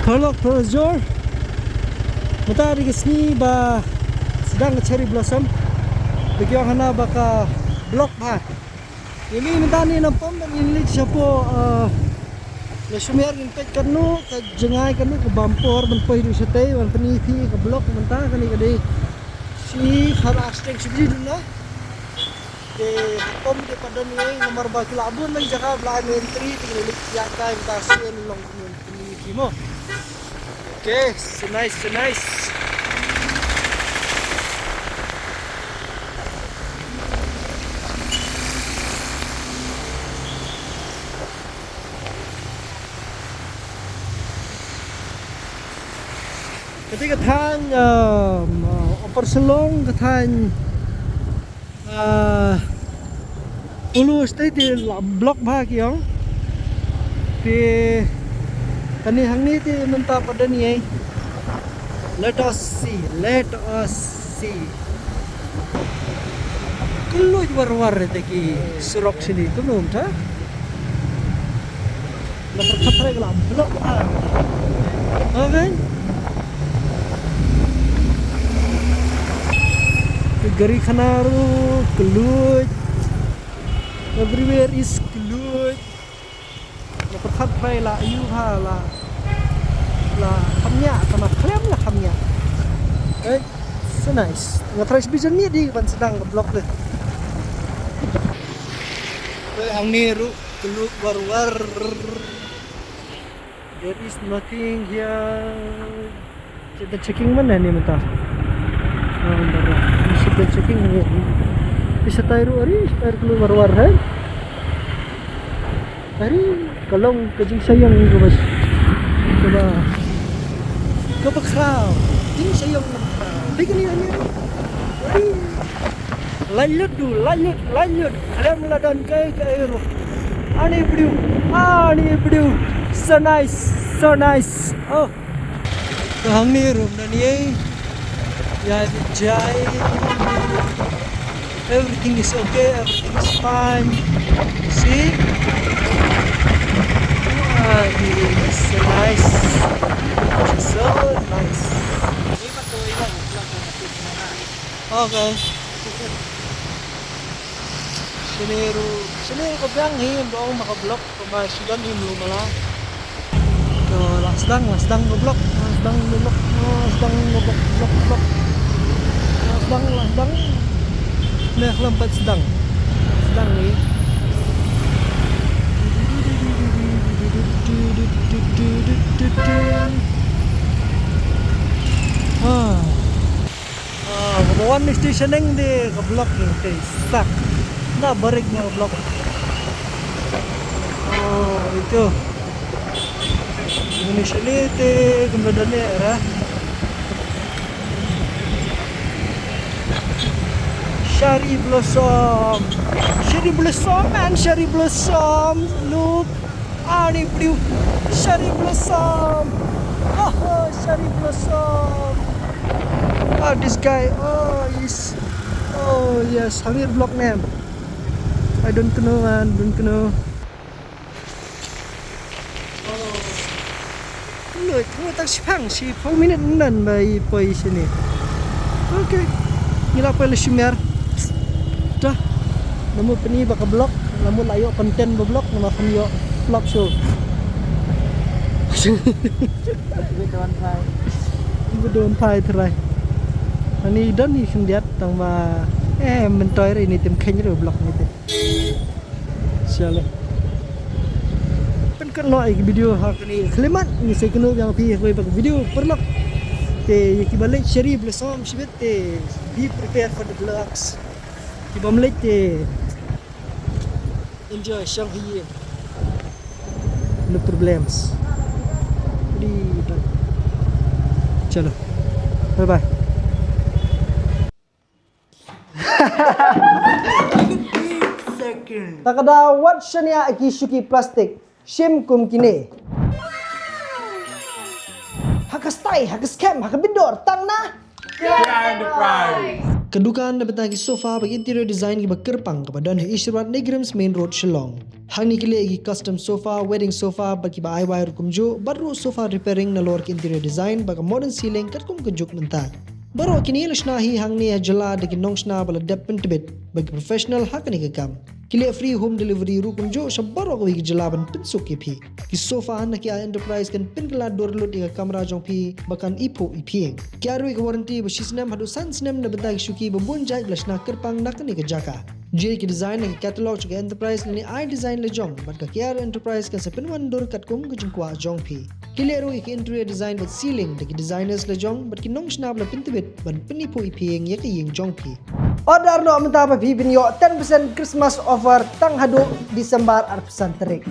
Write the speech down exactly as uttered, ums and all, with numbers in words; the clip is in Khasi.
Paralok parajor, mynta dei ka sngi ba sdang ka cherry blossom. Dei ki ong hana ba ka block bha. Ïa ngi mynta ngi na pom ban ïa leit shapoh, eh, la sumar ngin peit katno ka jngai, katno ka bam por ban poi haduh shatei ban pyni phi ka block mynta. Kane ka dei shi khat ar steng shi biji duna. Te pom te pat don ngi namar ba ki la bun ba ki jaka ba la ai entry te ki la leit ïa kai mynta sien long. Kine ki mo. Okay, so nice, so nice. Kata ka thaiñ, um, uh, Upper Shillong, ka thaiñ, uh, Ulu state te la block bha ki ong. Te kane hangne te mynta pat don ei. Let us see, let us see. Kylluid war war te ki surok shini kumno mynta. La pyrkhat trai ka la block. Ah. Okay. Ka gari khana ruh kylluid. Everywhere is kylluid. La pyrkhat trai la ïu ha la, la kham ïa, tama khlem la kham ïa. Eh, so nice. Nga trai sbi jong ngi dei ban sdang ka block dei. Eh, hangne ruh kylluid war war. There is nothing here. Seat belt checking mana ni mynta? Oh, mynta. Seat belt checking ni. Isa tai ruh ari, isa tai ruh keluar war hai. Ari, ka long ka jingshah ïong ni ka bas. Kaba. Kaba khraw. Jingshah ïong kaba khraw. Dei kane ni. Ari. Lait lut du, lait lut, lait lut. Khlem la don kaei kaei ruh. Ani briew, ani briew. So nice, so nice. Oh. Ka hangne ruh na ni. Ya, jai. Everything is okay, everything is fine. See? Ah, it's so nice. It's so nice. Okay. Shane ruh, shane ruh ka biang hi, ym dei ong ba ka block, kumba shi don hi mlu mala. To, la sdang, la sdang ka block, la sdang ka block, la sdang ka block, block, block. La sdang, la sdang. Ne khlem pat sdang. Sdang hi. Ah. Ah, kaba wan ni station eng de ka block ni te sak. Na barik na block. Oh, itu. Ini sini te kemudian ni era. Cherry blossom. Cherry blossom and cherry blossom. Look. Ani briew, cherry blossom. Oh, cherry blossom. Ah, this guy. Oh, yes. Oh, yes. Hangir block name. I don't know, man. Don't know. Look, look, tak shipang, shipang minute nan ba i poi sini. Okay. Ngi la poi la shimar. Dah. Namu peni ba ka block, namu la ïoh content ba block, nama kan ïoh vlog show. Ibu don pai. Ibu don pai trai. Ani don ni khyndiat tang ba, eh, mentoi re ni tim kheng re block ni te. Shalom. Pynkan noh ïa ki video ha kane ka khlieh mat, ngi sa ïakynduh biang phi ha kawei pat ka video paralok. Te ïa kiba leit cherry blossom shibit te be prepared for the vlogs. Kibym leit te enjoy shong hi. No problems. Di bye. Chalo. Bye bye. Ta ka daw wat shaniah ki shuki plastik. Shim kum kine. Ha ka style, ha ka skhem, ha ka bindor, tang na. Ka dukan da bynta ki sofa bad interior design kiba kyrpang kaba don ha East Road, Negrams Main Road, Shillong. Hangne ki leh ïa ki custom sofa, wedding sofa bad kiba ai wai ruh kumjuh, bad ruh sofa repairing nalor ki interior design bad ka modern ceiling katkum ka juk mynta. Baroh kine la shna hi hangne ha jylla da ki nongshna ba la dep pyntbit bad ki professional ha kane ka kam. Ki leh free home delivery ruh kumjuh sha baroh kawei ka jylla ban pynsuk ïa phi. Ki sofa na ki Enterprise kan pynkylla dur lut ïa ka kamra jong phi bad kan iphuh iphieng. Ki ai ruh ïa ka warranty ba shi snem haduh san snem na bynta ki shuki ba bun jait ba la shna kyrpang na kane ka jaka. Jia ki design na ki catalog jong ka Enterprise lane ai design la jong bad ka K R Enterprise kan sa pynwan dur katkum ka jingkwah jong phi. Ki leh ruh ïa ki interior design bad ceiling da ki designers la jong bad ki nongshna ba la pyntbit ban pyniphuh iphieng ïa ka ïing jong phi. Order noh mynta ba phi pynïoh ten percent Christmas offer tang haduh December arphew san tarik.